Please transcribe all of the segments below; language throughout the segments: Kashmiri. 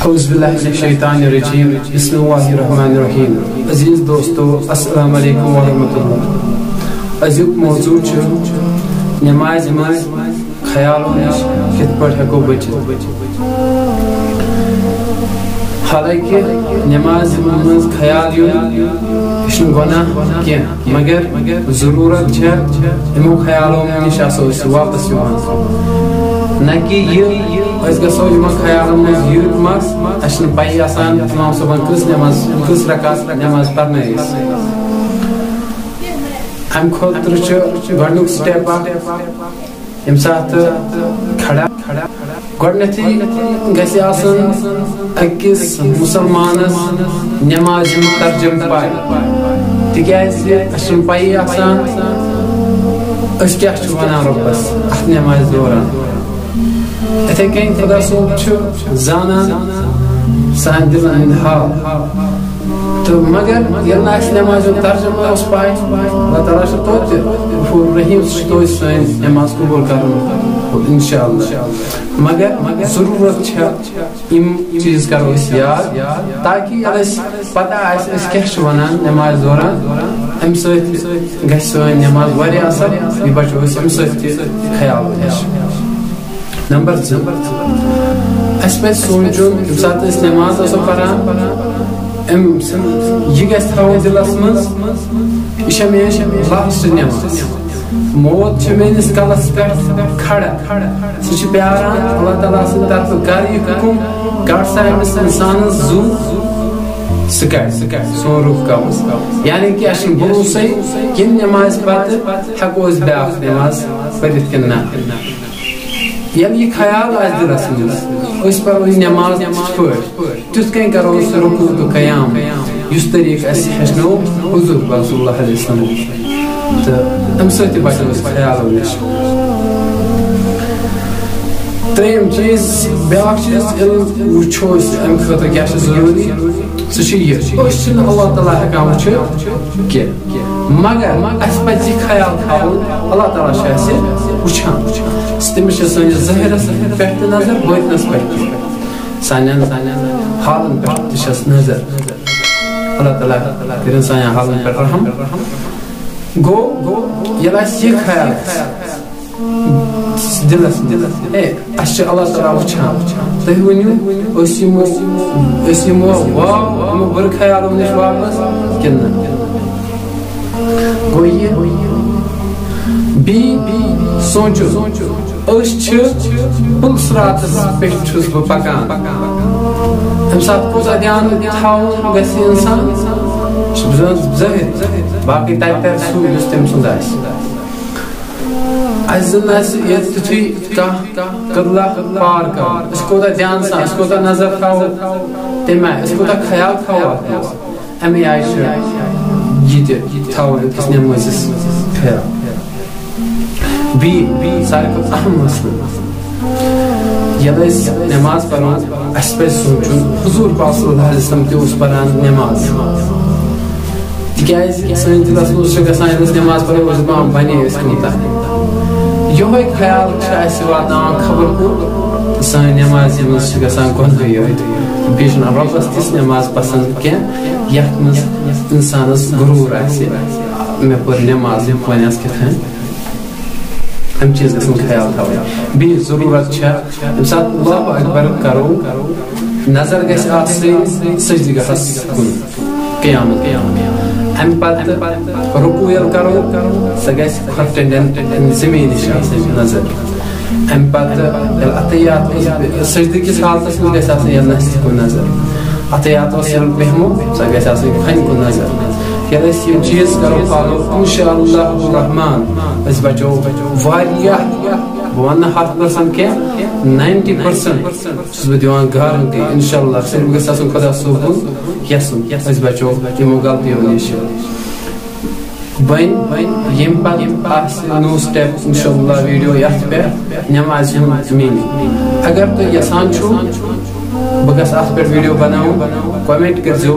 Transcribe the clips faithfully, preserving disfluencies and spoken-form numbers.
اعوذ باللہ من الشیطان الرجیم۔ بسم اللہ الرحمن الرحیم۔ عزیز دوستو، السلام علیکم ورحمۃ اللہ۔ أزیُک موضوع چھُ نمازِ منٛز خیالو نِش کِتھ پٲٹھۍ ہٮ۪کو بٔچِتھ۔ حالانکہ نمازِ منٛز خیال یُن، یہِ چھُنہٕ گۄناہ کینٛہہ، مگر ضروٗرت چھےٚ یِمو خیالو نِش آسو أسۍ واپس یِوان۔ نہ کہِ یہِ أسۍ گژھو یِمن خیالن منٛز یوٗت مَس، اَسہِ چھُنہٕ پَیی آسان اِمام صٲبن کٔژ نماز، کٔژ رکعت نماز پرنٲے أسۍ۔ اَمہِ خٲطرٕ چھُ گۄڈٕنیُک step اکھ، ییٚمہِ ساتہٕ کھڑا، گۄڈٕنیتھٕے گژھِ آسُن أکِس مُسلمانس نمازِ ہُنٛد ترجمہٕ پَے، تِکیازِ اَسہِ چھُنہٕ پَیی آسان أسۍ کیٛاہ چھِ وَنان رۄبَس اَتھ نمازِ دوران۔ یِتھَے کٔنۍ خۄدا صٲب چھُ زانان سانہِ دِلَن ہُنٛد حال۔ تہٕ مگر ییٚلہِ نہٕ اَسہِ نمازِ ہُنٛد ترجمہٕ اوس پَے، اللہ تعالیٰ چھُ توتہِ غفور رحیٖم، سُہ چھُ توتہِ سٲنۍ نماز قبوٗل کَرُن، اِنشاء اللہ۔ مگر ضروٗرت چھےٚ یِم چیٖز کَرو أسۍ یاد، تاکہِ ییٚلہِ اَسہِ پَتہ آسہِ أسۍ کیٛاہ چھِ وَنان نمازِ دوران، اَمہِ سۭتۍ گژھِ سٲنۍ نماز واریاہ اَصٕل، یہِ بَچو أسۍ اَمہِ سۭتۍ تہِ خیال نِش۔ نمبر زٕ، اَسہِ پَزِ سونٛچُن، ییٚمہِ ساتہٕ أسۍ نماز آسو پَران، أمۍ، یہِ گژھِ تھاوُن دِلَس منٛز، یہِ چھےٚ میٛٲنۍ last نماز۔ موت چھِ میٛٲنِس کَلَس پٮ۪ٹھ کھڑا۔ سُہ چھُ پیٛاران اللہ تعالیٰ سٕنٛدِ طرفہٕ کَر یہِ حُکُم، کَڑ سا أمِس اِنسانَس زُو، سُہ کَڑِ، سُہ کَڑِ سون روح قبض۔ یعنی کہِ اَسہِ چھُنہٕ بھروسَے کہِ نمازِ پَتہٕ ہٮ۪کو أسۍ بیٛاکھ نماز پٔرِتھ کِنہٕ نہ۔ ییٚلہِ یہِ خیال آسہِ دِلَس منٛز، أسۍ پَرو یہِ نماز تِتھ پٲٹھۍ، تیُتھ کٔنۍ کَرو أسۍ رکوع تہٕ قیام، یُس طریٖقہٕ اَسہِ ہیٚچھنوو حضور پاک صلی اللہ علیہ وسلم۔ تہٕ اَمہِ سۭتۍ تہِ بَچو أسۍ خیالو نِش۔ ترٛیٚیِم چیٖز، بیٛاکھ چیٖز، ییٚلہِ وٕچھو أسۍ اَمہِ خٲطرٕ کیٛاہ چھُ ضروٗری، سُہ چھُ یہِ، أسۍ چھِنہٕ اللہ تعالیٰ ہٮ۪کان وٕچھِتھ کینٛہہ۔ مگر اَسہِ پَزِ یہِ خیال تھاوُن، اللہ تعالیٰ چھُ اَسہِ وٕچھان۔ تٔمِس چھِ سٲنِس ظٲہِرَس پٮ۪ٹھ تہِ نظر، بٲطنَس پٮ۪ٹھ تہِ۔ سانٮ۪ن حالَن پٮ۪ٹھ تہِ چھَس نظر۔ اللہ تعالیٰ کٔرِنۍ سانٮ۪ن حالَن پٮ۪ٹھ رحم۔ گوٚو، ییٚلہِ اَسہِ یہِ خیال آسہِ دِلَس منٛز، ہے، اَسہِ چھُ اللہ تعالیٰ وٕچھان۔ تُہۍ ؤنِو، أسۍ یِمو، أسۍ یِمو واو، یِمو بُرٕ خیالو نِش واپس کِنہٕ نہ؟ گوٚو یہِ۔ بیٚیہِ سونٛچُن، أسۍ چھِ پُل صراطس پٮ۪ٹھ چھُس بہٕ پکان۔ اَمہِ ساتہٕ کوٗتاہ دیان تھاوُن گژھِ اِنسان، سُہ چھُ بِزٲت ظٲہِر۔ باقٕے تَتہِ تَرِ سُہ، یُس تٔمۍ سُنٛد آسہِ۔ اَسہِ زَن آسہِ ییٚتہِ تیُتھُے کانٛہہ قبلہ پار کَرُن، أسۍ کوٗتاہ دیان سان، أسۍ کوٗتاہ نظر تھاوو تَمہِ آیہِ، أسۍ کوٗتاہ خیال تھاوو اَتھ منٛز، اَمے آیہِ چھُ یہِ تہِ تھاوُن أکِس نٮ۪مٲزِس خیال۔ بیٚیہِ، بیٚیہِ ساروی کھۄتہٕ اَہَم مسلہٕ، ییٚلہِ أسۍ نٮ۪ماز پَرو، اَسہِ پَزِ سونٛچُن، حضوٗر پاک صلی اللہ علیہ وسلم تہِ اوس پَران نٮ۪ماز۔ تِکیٛازِ سٲنِس دِلَس منٛز چھُ گژھان، ییٚلہِ أسۍ نٮ۪ماز پَرو، أسۍ دَپان، وۄنۍ ٲسۍ کوٗتاہ۔ یِہوٚے خیال چھُ اَسہِ واتناوان خبر کوٚت، تہٕ سٲنۍ نٮ۪مازِ منٛز چھِ گژھان گۄنہٕے یٲتۍ۔ بیٚیہِ چھُنہٕ رۄبَس تِژھ نٮ۪ماز پَسنٛد کینٛہہ، یَتھ منٛز اِنسانَس غروٗر آسہِ، مےٚ پٔر نٮ۪ماز، وۄنۍ آسہٕ کِتھ کٔنۍ۔ اَمہِ چیٖز گژھن خیال تھاوٕنۍ۔ بیٚیہِ ضروٗرت چھےٚ، ییٚمہِ ساتہٕ اللہ اکبر کرو، نظر گژھِ آسٕنۍ سجدٕ گاہس کُن، قیامت۔ اَمہِ پتہٕ رکوع ییٚلہِ کرو، سۄ گژھِ کھۄر ٹٮ۪نٛڈٮ۪ن زٔمیٖنٕچ آسٕنۍ نظر۔ اَمہِ پتہٕ ییٚلہِ اتحیات اوس، سجدٕ کِس حالتس منٛز گژھِ آسٕنۍ یَتھ نَسہِ کُن نظر۔ اتحیات اوس ییٚلہِ بیٚہمو، سۄ گژھِ آسٕنۍ کھۄنہِ کُن نظر۔ ییٚلہِ أسۍ یِم چیٖز کرو follow، انشاءاللہ الرحمن، أسۍ بچو واریاہ، بہٕ وَنہٕ نہٕ ہَتھ percent کینٛہہ، ninety percent چھُس بہٕ دِوان guarantee، انشاءاللہ۔ صرف گژھِ آسُن خۄدا صٲبُن یَژھُن، أسۍ بچو یِمو غلطیو نِش۔ وۄنۍ ییٚمہِ پتہٕ آسہِ نوٚو step، انشاءاللہ، video یَتھ پٮ۪ٹھ نٮ۪مازِ ہُنٛد meaning۔ اگر تُہۍ یَژھان چھِو بہٕ گژھٕ اَتھ پٮ۪ٹھ video بناوُن، comment کٔرۍزیو،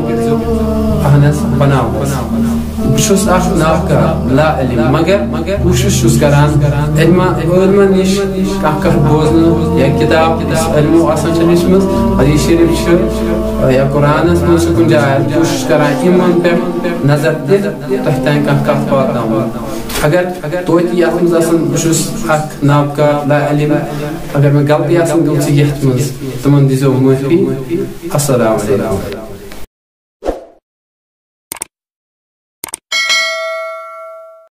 اہن حظ، بناوو أسۍ۔ بہٕ چھُس اکھ نابکار، لا علم، مگر کوٗشِش چھُس کران علمہ، علمن نِش کانٛہہ کتھ بوزنہٕ یا کِتاب یۄس علمو آسان چھےٚ لیچھمٕژ، حدیث شریف چھِ یا قرآنس منٛز چھِ کُنہِ جایہِ، کوٗشِش کران یِمن پٮ۪ٹھ نظر دِتھ تۄہہِ تام کانٛہہ کتھ واتناوُن۔ اگر توتہِ یتھ منٛز آسان، بہٕ چھُس اکھ نابکار، لا علم، اگر مےٚ غلطی آسان گٔمژٕ یتھ منٛز، تِمن دیٖزیو معٲفی۔ السلام علیکم۔